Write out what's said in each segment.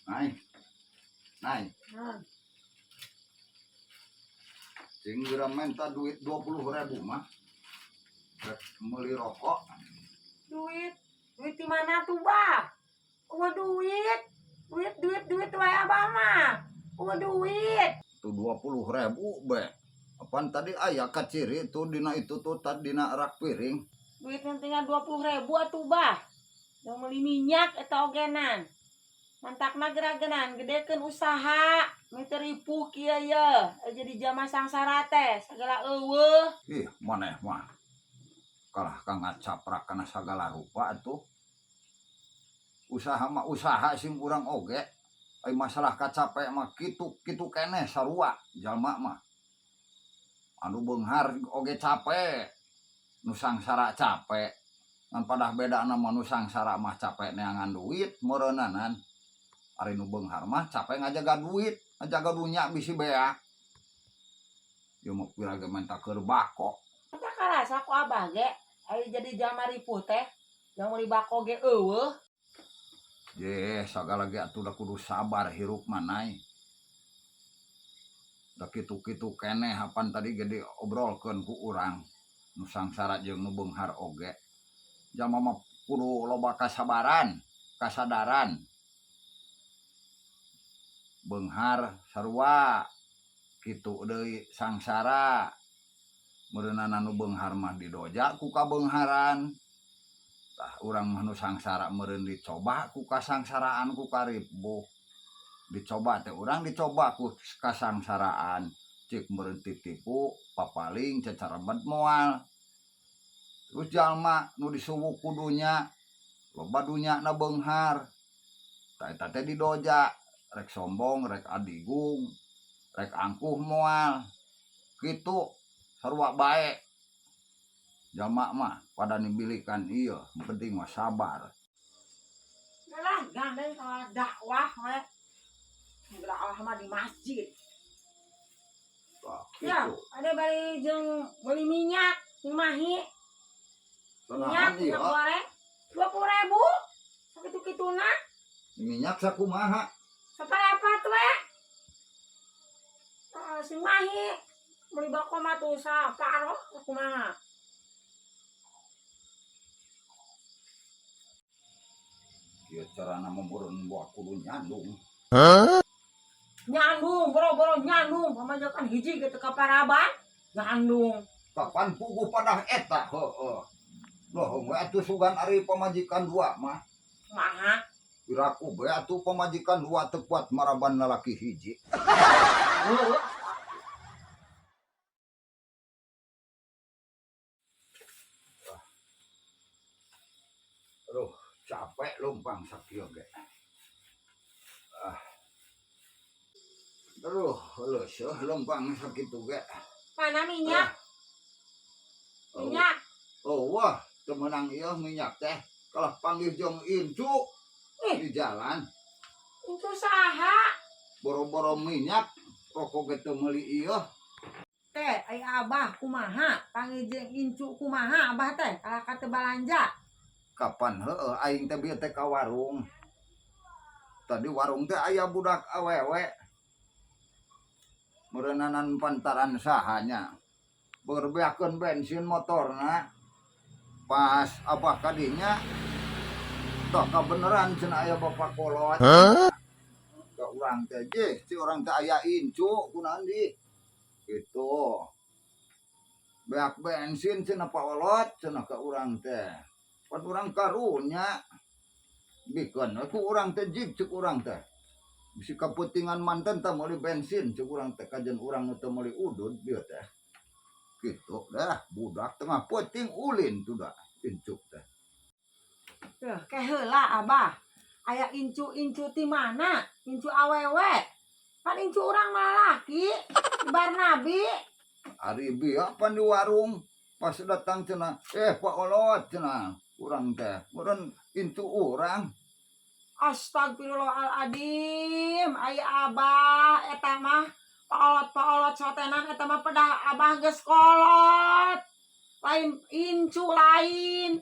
Nay. Nay, Nah, sing geura menta duit 20.000 mah. Rek meuli rokok. Duit, duit di mana tuh, Bah? Eueuh duit. Duit, duit, duit wae abah mah. Eueuh duit. Tuh 20.000 be. Apaan tadi aya kaciri tuh dina itu tuh tadi dina rak piring. Duit yang tinggal 20.000 atuh, Bah. Yang beli minyak eta ogenan. Mantakna geragenan, gedekeun usaha. Miter ripuh kieu ye. Jadi jama sangsara teh, sagala eueuh. Ih, maneh mah. Kalah ka ngacaprak kana sagala rupa atuh. Usaha mah usaha sing urang oge. Ai masalah kacapek mah kitu kitu keneh sarua jalma mah. Anu beunghar oge capek. Nu sangsara capek. Ngan padah bedana mah nu sangsara mah capek neangan duit meureunanan. Ari nu beunghar mah capek ngajaga duit, ngajaga dunya bisi beak. Ieu mah pira ge menta keur bako. Eta karasa ku abah ge, aya jadi jalma ripuh teh. Yang meuli bako ge eueuh. Je, sagala ge atuh da kudu sabar hirup mah, Nay. Da kitu-kitu keneh apan tadi ge diobrolkeun ku urang. Nu sangsara jeung nu beunghar oge. Jalma mah kudu loba kasabaran, kasadaran. Beunghar sarua, kitu deui sangsara. Meureunana nu beunghar mah didoja ku kabeungharan. Tah urang mah nu sangsara meureun dicoba ku kasangsaraan ku karipuh. Dicoba teh urang dicoba ku kasangsaraan. Cik meureun titipu papaling cacarebet moal. Terus jalma nu disuwuk ku dunya, loba dunyana beunghar. Tah eta teh didoja, rek sombong, rek adigung, rek angkuh moal. Kitu sarua bae. Jalma mah pada nibilikan ieu, penting mah sabar. Lah, gandeng kalau dakwah we. Dakwah mah di masjid. Tah, Ya, kitu. ada bari jeung beli minyak, mahi. Minyak, Tenahan ieu. minyak goreng 20.000. Sakitu-kituna. Minyak sakumaha? Saparapat we. Sing mahi. Beli bako mah tuh saparo kumaha. Kieu carana meureun buah kudu nyandung. Nyandung, boro-boro nyandung, pamajikan hiji gitu ka paraban, nyandung. Kapan puguh padah eta heueuh. Loh, we atuh sugan ari pamajikan dua mah. Maha? Piraku we atuh pamajikan dua teu kuat maraban lalaki hiji. Heueuh. Aduh, capek lumpang sakieu ge. Ah. Aduh, leuseureuh lempang sakitu ge. Mana minyak? Oh. Minyak. Oh, wah, teu meunang ieu minyak teh. Kalah panggih jeung incu Ih. di jalan. Incu saha? Boro-boro minyak, rokok ge teu meuli ieu. Teh, ai abah kumaha? Panggih jeung incu kumaha abah teh? Kalah ka teu balanja. Kapan heueuh aing teh bieu teh ka warung. Tadi warung teh aya budak awewe. Meureunnanan pantaran sahanya. Berbeakeun bensin motorna. Pas abah kadinya tah kabeneran cenah aya bapak kolot. Ka urang teh jeh, si urang teh aya incu kunaon di. Gitu. Beak bensin cenah Pak Olot cenah ka urang teh. Pan urang karunya. Bikeun we ku urang teh jig cek urang teh. Bisi kaputingan manten tah meuli bensin cek urang teh kajen urang nu teu meuli udud dieu teh. Gitu dah budak tengah peuting ulin tuh dah incuk teh. Tuh, ke heula abah. Aya incu-incu ti mana? Incu awewe. Pan incu urang mah lalaki. Bar nabi. Ari bieu pan di warung pas datang cenah, Pak Olot cenah urang teh. Meureun incu urang. Astagfirullahaladzim. Aya abah eta mah paolot-paolot sotenan eta mah pedah abah geus kolot. Lain incu lain.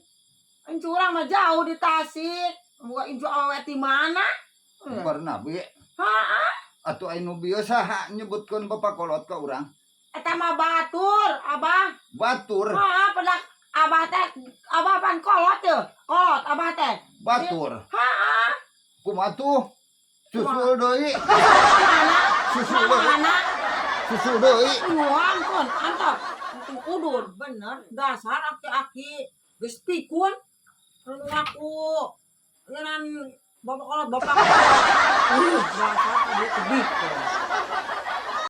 Incu urang mah jauh di Tasik. Boga incu awewe ti mana? Kembar Nabi. Heeh. Atuh aya nu bieu saha nyebutkeun bapak kolot ka urang? Eta mah batur, Abah. Batur. Heeh, pedak Abah teh, Abah pan kolot tuh. Kolot Abah teh. Batur. Heeh. Kumaha tuh? Susul deui. Mana? Susul deui. Mana? Susul deui. Ampun, antap. Penting udun, bener. Dasar aki-aki geus pikun. Lalu aku ngenan bapak kolot, bapak kolot. Ih, dasar tadi kebik.